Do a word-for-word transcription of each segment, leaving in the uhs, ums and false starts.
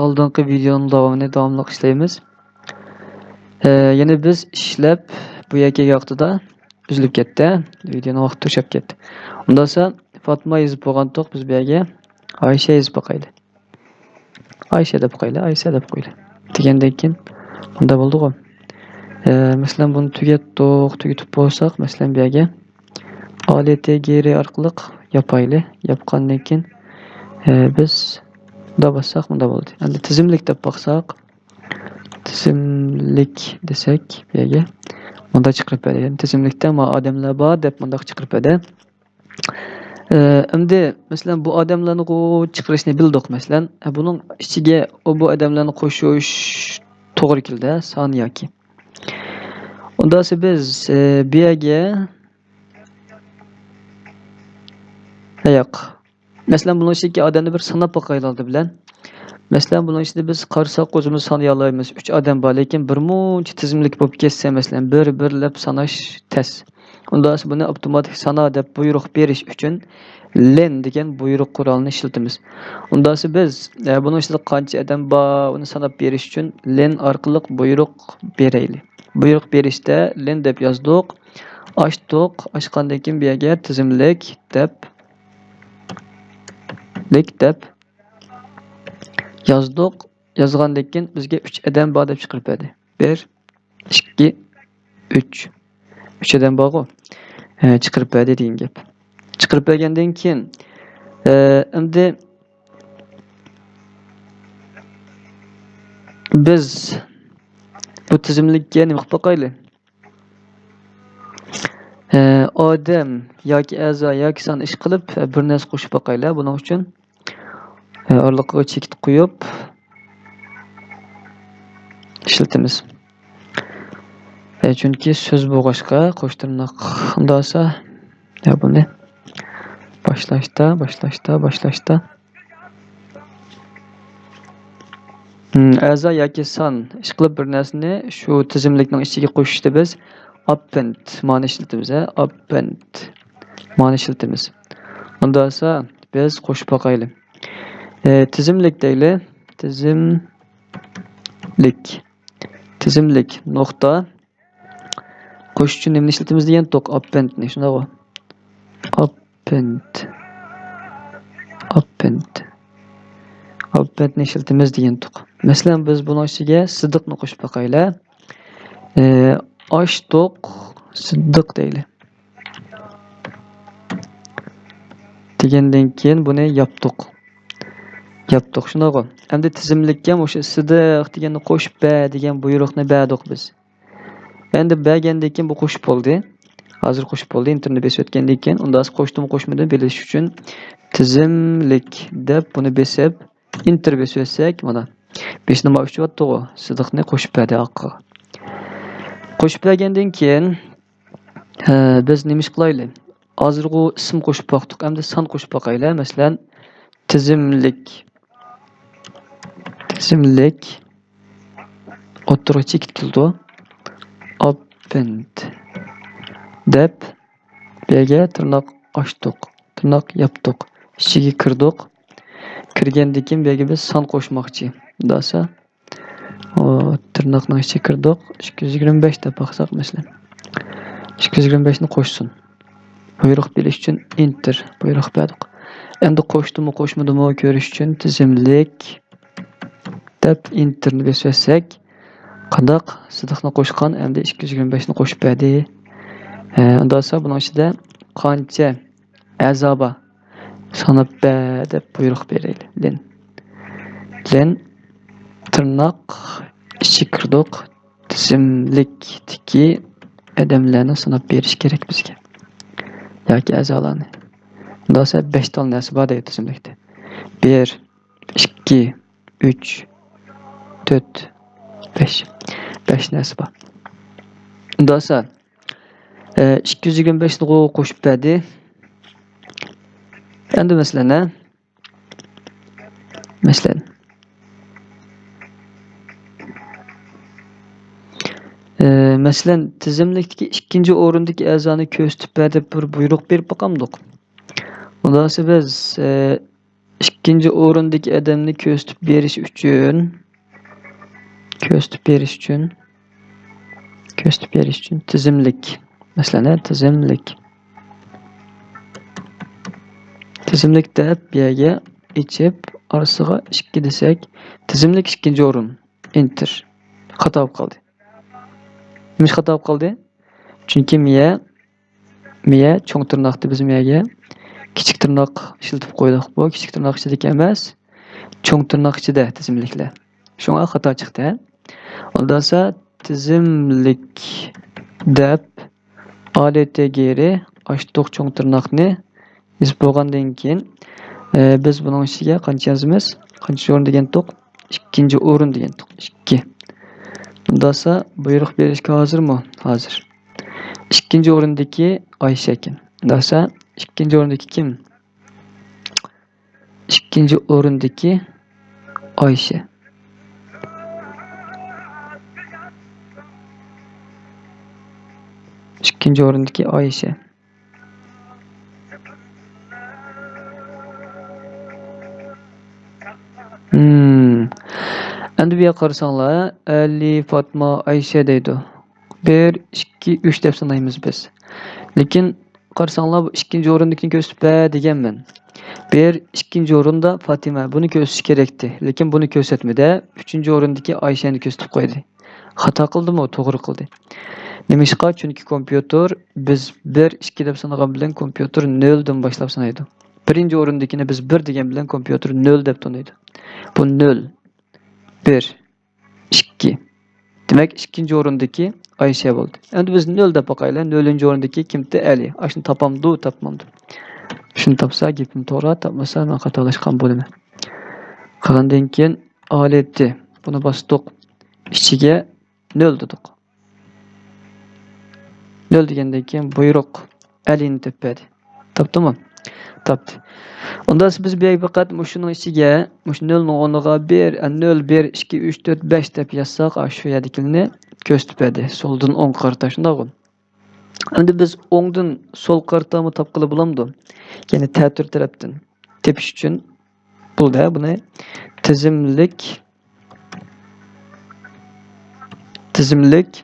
ئالدىنقى ۋىدېئونىڭ داۋامىنى داۋاملىق ئىشلەيمىز. ئە، يەنە بىز ئىشلەپ بۇ يەرگە ۋاقتىدا ئۈزۈلۈپ كەتتى. ۋىدېئونىڭ ۋاقتى توشاپ كەتتى. ئۇنداق بولسا، فاتما يېزىپ بولغانتۇق، بىز بۇ يەرگە ئايشە يېزىپ باقايلى. ئايشە دەپ قويايلى، ئايشە دەپ قويايلى. دېگەندىن كېيىن مۇنداق بولدىغۇ. ئە، مەسىلەن، بۇنى تۈگەتتۇق، تۈگىتىپ بولساق، مەسىلەن، بۇ يەرگە ئالىيەتەگىرى ئارقىلىق ياپايلى. ياپقاندىن كېيىن، ئە، بىز مۇنداق باسساق، مۇنداق بولدى. ئەمدى تىزىملىك دەپ باقساق، تىزىملىك دېسەك، بۇ يەرگە مۇنداق چىقىرىپ بەردى. يەنى تىزىملىكتە ما ئادەملەر بار دەپ مۇنداق چىقىرىپ بەردى. ئە، ئەمدى، مەسىلەن، بۇ ئادەملەرنىغۇ چىقىرىشنى بىلدۇق، مەسىلەن. ئە، بۇنىڭ ئىچىگە ئۇ بۇ ئادەملەرنى قوشۇش توغرا كېلىدۇ، سان ياكى. ئۇنداقسا بىز، ئە، بۇ يەرگە، ھەياق. مەسىلەن، بۇنىڭ ئىچىدىكى ئادەمنى بىر ساناپ باقايلى ئالدى بىلەن. مەسىلەن، بۇنىڭ ئىچىدە بىز قارىساق، ئۆزىمىز سانىيالايمىز. ئۈچ ئادەم بار، لېكىن بىر مۇنچە تىزىملىك بولۇپ كەتسە، مەسىلەن، بىر-بىرلەپ ساناش تەس. ئۇنداقسا بۇنى ئاپتوماتىك سانا دەپ بۇيرۇق بېرىش ئۈچۈن لېن دېگەن بۇيرۇق قورالىنى ئىشلىتىمىز. ئۇنداقسا بىز، ئە، بۇنىڭ ئىچىدە قانچە ئادەم بار، ئۇنى ساناپ بېرىش ئۈچۈن لېن ئارقىلىق بۇيرۇق بېرەيلى. بۇيرۇق بېرىشتە لېن دەپ يازدۇق. ئاچتۇق. ئاچقاندىن كېيىن بۇ يەرگە تىزىملىك دەپ، لىك دەپ يازدۇق. يازغاندىن كېيىن بىزگە ئۈچ ئادەم بار دەپ چىقىرىپ بەردى. بىر، ئىككى، ئۈچ. ئۈچ ئادەم بارغۇ. ئە، چىقىرىپ بەردى دېگەن گەپ. چىقىرىپ بەرگەندىن كېيىن، ئە، ئەمدى بىز بۇ تىزىملىككە نېمە قىلىپ باقايلى؟ ئە، ئادەم ياكى ئەزا ياكى سان ئىشقىلىپ، ئە، بىر نەرسە قوشۇپ باقايلى بۇنىڭ ئۈچۈن. ئارىلىقىغا چېكىت قويۇپ ئىشلىتىمىز. چۈنكى سۆز بولغاچقا قوش تىرناق. ئۇنداقسا، بۇنى باشلاشتا، باشلاشتا، باشلاشتا. ئەزا ياكى سان ئىشقىلىپ بىر نەرسىنى شۇ تىزىملىكنىڭ ئىچىگە قوشۇشتا بىز ئاپپېند مانى ئىشلىتىمىز. ئاپپېند مانى ئىشلىتىمىز. ئۇنداقسا بىز قوشۇپ باقايلى. ئە، تىزىملىك دەيلى. تىزىملىك. تىزىملىك نۇقتا. قوشۇش ئۈچۈن نېمىنى ئىشلىتىمىز دېگەنتۇق؟ ئاپپېندنى، شۇنداقغۇ؟ ئاپپېند. ئاپپېند. ئاپپېندنى ئىشلىتىمىز دېگەنتۇق. مەسىلەن، بىز بۇنىڭ ئىچىگە سىدىقنى قوشۇپ باقايلى. ئە، ئاچتۇق، سىدىق دەيلى. دېگەندىن كېيىن بۇنى ياپتۇق. ياپتۇق، شۇنداقغۇ؟ ئەمدى تىزىملىككە مۇشۇ سىدىق دېگەننى قوشۇپ بەر دېگەن بۇيرۇقنى بەردۇق بىز. ئەمدى بەرگەندىن كېيىن بۇ قوشۇپ بولدى. ھازىر قوشۇپ بولدى. ئېنتېرنى بېسىپ ئۆتكەندىن كېيىن، ئۇنداق قوشتىمۇ قوشمىدىمۇ بىلىش ئۈچۈن تىزىملىك دەپ بۇنى بېسىپ، ئېنتېر بېسىۋەتسەك، مانا، بېشىدا ما ئۈچ ئاتتىغۇ، سىدىقنى قوشۇپ بەردى ئارقىغا. قوشۇپ بەرگەندىن كېيىن، ھە، بىز نېمە ئىش قىلايلى؟ ھازىرغۇ ئىسىم قوشۇپ باقتۇق، ئەمدى سان قوشۇپ باقايلى. مەسىلەن، تىزىملىك، تىزىملىك ئوتتۇرىغا چېكىت كېلىدۇ. ئاپپېند دەپ، بۇ يەرگە تىرناق ئاچتۇق، تىرناق ياپتۇق، ئىچىگە كىردۇق. كىرگەندىن كېيىن بۇ يەرگە بىز سان قوشماقچى. ئۇنداقسا، ئۇ تىرناقنىڭ ئىچىگە كىردۇق. ئىككى يۈز يىگىرمە بەش دەپ باقساق، مەسىلەن، ئىككى يۈز يىگىرمە بەشنى قوشسۇن. بۇيرۇق بېرىش ئۈچۈن ئېنتېر بۇيرۇق بەردۇق. ئەمدى قوشتىمۇ، قوشمىدىمۇ كۆرۈش ئۈچۈن تىزىملىك دەپ ئېنتېرنى بېسىۋەتسەك، قانداق؟ سىدىقنى قوشقان، ئەمدى ئىككى يۈز يىگىرمە بەشنى قوشۇپ بەردى. ھە، ئۇنداقسا بۇنىڭ ئىچىدە قانچە ئەزا بار؟ ساناپ بەر دەپ بۇيرۇق بېرەيلى. لېن. لېن تىرناق ئىچىگە كىردۇق. تىزىملىكتىكى ئادەملەرنى ساناپ بېرىش كېرەك بىزگە. ياكى ئەزالارنى. ئۇنداقسا بەش تال نەرسە بار دەيدۇ تىزىملىكتە. بىر، ئىككى، ئۈچ، تۆت، بەش. بەش نەرسە بار. ئۇنداقسا، ئە، ئىككى يۈز يىگىرمە بەشنىغۇ قوشۇپ بەردى. ئەمدى مەسىلەن، ھە؟ مەسىلەن. ئە، مەسىلەن، تىزىملىكتىكى ئىككىنچى ئورۇندىكى ئەزانى كۆرسىتىپ بەر دەپ بىر بۇيرۇق بېرىپ باقامدۇق؟ خۇلاسە بىز، ئىككىنچى ئورۇندىكى ئادەمنى كۆرسىتىپ بېرىش ئۈچۈن، كۆرسىتىپ بېرىش ئۈچۈن، كۆرسىتىپ بېرىش ئۈچۈن تىزىملىك. مەسىلەن، تىزىملىك. تىزىملىك دەپ بۇ يەرگە ئېچىپ، ئارىسىغا ئىككى دېسەك، تىزىملىك ئىككىنچى ئورۇن. ئېنتېر. خاتا بولۇپ قالدى. نېمىشقا خاتا بولۇپ قالدى؟ چۈنكى مىيە، مىيە چوڭ تىرناقتا بىز مىيەگە كىچىك تىرناق ئىشلىتىپ قويدۇق. بۇ كىچىك تىرناق ئىچىدىكى ئەمەس، چوڭ تىرناق ئىچىدە تىزىملىكلەر. شۇڭا خاتا چىقتى، ھە؟ ئۇنداق بولسا تىزىملىك دەپ ئالىيەتتە گېرى ئاچتۇق چوڭ تىرناقنى يېزىپ بولغاندىن كېيىن، ئە، بىز بۇنىڭ ئىچىگە قانچە يازىمىز؟ قانچىنچى ئورۇن دېگەنتۇق؟ ئىككىنچى ئورۇن دېگەنتۇق. ئىككى. ئۇنداق بولسا بۇيرۇق بېرىشكە ھازىرمۇ؟ ھازىر. ئىككىنچى ئورۇندىكى ئايشە ئىكەن. ئۇنداق بولسا ئىككىنچى ئورۇندىكى كىم؟ ئىككىنچى ئورۇندىكى ئايشە. ئىككىنچى ئورۇندىكى ئايشە. ھىم. ئەمدى بۇ يەرگە قارىساڭلار، ئەلى، فاتما، ئايشە دەيدۇ. بىر، ئىككى، ئۈچ دەپ سانايمىز بىز. لېكىن قارىساڭلار، بۇ ئىككىنچى ئورۇندىكىنى كۆرسىتىپ بەر دېگەنمەن. بىر، ئىككىنچى ئورۇندا فاتىمە، بۇنى كۆرسىتىش كېرەكتى. لېكىن بۇنى كۆرسەتمىدى. ئۈچىنچى ئورۇندىكى ئايشەنى كۆرسىتىپ قويدى. خاتا قىلدىمۇ؟ توغرا قىلدى. نېمىشقا؟ چۈنكى كومپيۇتېر بىز بىر، ئىككى دەپ سانىغان بىلەن كومپيۇتېر نۆلدىن باشلاپ سانايدۇ. بىرىنچى ئورۇندىكىنى بىز بىر دېگەن بىلەن كومپيۇتېر نۆل دەپ تونۇيدۇ. بۇ نۆل، بىر، ئىككى. دېمەك، ئىككىنچى ئورۇندىكى ئايشە بولدى. ئەمدى بىز نۆل دەپ باقايلى. نۆلىنچى ئورۇندىكى كىمتى؟ ئەلى. ئاشۇنى تاپامدۇ، تاپمامدۇ؟ شۇنى تاپسا گېپىم توغرا، تاپمىسا مەن خاتالاشقان بولىمەن. قالغاندىن كېيىن ئالىيەتتە. بۇنى باستۇق. ئىچىگە نۆل دېدۇق. نۆل دېگەندىن كېيىن بۇيرۇق ئەلىنى تېپىپ بەردى. تاپتىمۇ؟ تاپتى. ئۇندا بىز بۇ يەرگە پەقەت مۇشۇنىڭ ئىچىگە، مۇشۇ نۆلنىڭ ئورنىغا بىر، نۆل، بىر، ئىككى، ئۈچ، تۆت، بەش دەپ يازساق، ئاشۇ يەردىكىنى كۆرسىتىپ بەردى. سولدىن ئوڭغا قارىتا، شۇنداقغۇ؟ ئەمدى بىز ئوڭدىن سول قارىتامۇ تاپقىلى بولامدۇ؟ يەنى تەتۈر تەرەپتىن تېپىش ئۈچۈن بولدى، بۇنى تىزىملىك، تىزىملىك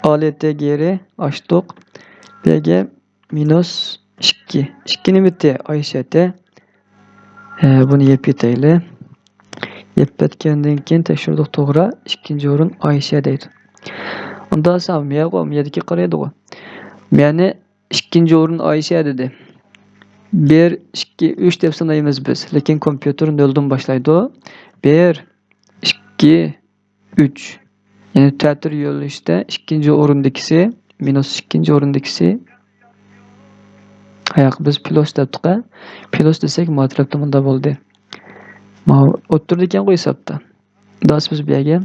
ئالىيەتتە گېرى ئاچتۇق. بۇ يەرگە مىنۇس ئىككى. ئىككى نېمىتى؟ ئايشەتە. ھە، بۇنى يېپىپ كېتەيلى. يېپىپ كەتكەندىن كېيىن تەكشۈردۇق، توغرا. ئىككىنچى ئورۇن ئايشە دەيدۇ. ئۇنداق بولسا مىيەغۇ، مىيەدىكى قارايدىغۇ. مىيەنى ئىككىنچى ئورۇن ئايشە دېدى. بىر، ئىككى، ئۈچ دەپ سانايمىز بىز. لېكىن كومپيۇتېر نۆلدىن باشلايدۇ. بىر، ئىككى، ئۈچ. يەنى تەتۈر يۆنىلىشتە ئىككىنچى ئورۇندىكىسى، مىنۇس ئىككىنچى ئورۇندىكىسى. ھاياق بىز پلۇس دەپتۇق ھە. پلۇس دېسەك، ما تەرەپتە مۇندا بولدى. ما ئوتتۇرىدا ئىكەنغۇ ھېسابتا. داس بىز بۇ يەرگە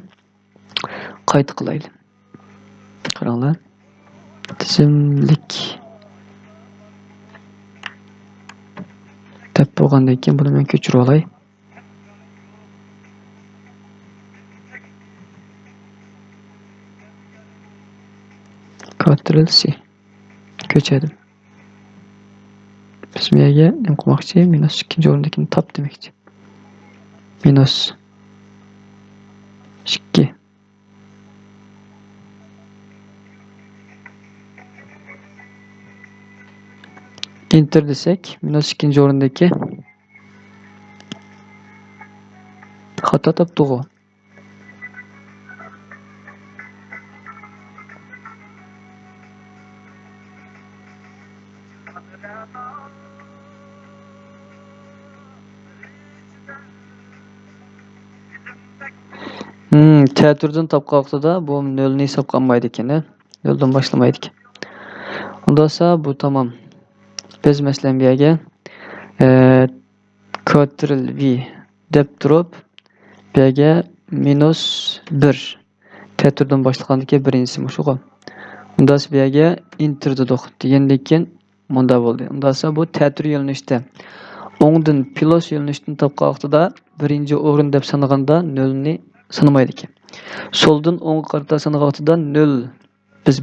قايتا قىلايلى. قاراڭلار. تىزىملىك دەپ بولغاندىن كېيىن بۇنى مەن كۆچۈرۈپ ئالاي. كونترول سى. كۆچۈردۈم. بىز بۇ يەرگە نېمە قىلماقچى؟ مىنۇس ئىككىنچى ئورۇندىكىنى تاپ دېمەكچى. مىنۇس ئىككى. ئېنتېر دېسەك، مىنۇس ئىككىنچى ئورۇندىكى خاتا تاپتىغۇ. ھىم، تەتۈردىن تاپقان ۋاقتىدا بۇ نۆلنى ھېسابقا ئالمايدىكەن، نۆلدىن باشلىمايدىكەن. ئۇنداق بولسا بۇ تامام. بىز مەسىلەن بۇ يەرگە، ئە، كونترول ۋى دەپ تۇرۇپ، بۇ يەرگە مىنۇس بىر. تەتۈردىن باشلىغاندىكى بىرىنچىسى مۇشۇغۇ. ئۇنداق بولسا بۇ يەرگە ئېنتېر دېدۇق. دېگەندىن كېيىن مۇنداق بولدى. ئۇنداق بولسا بۇ تەتۈر يۆنىلىشتە ئوڭدىن پلۇس يۆنىلىشتىن تاپقان ۋاقتىدا بىرىنچى ئورۇن دەپ سانىغاندا نۆلنى سانىمايدىكەن. سولدىن ئوڭغا قارىتا سانىغان ۋاقتىدا نۆل بىز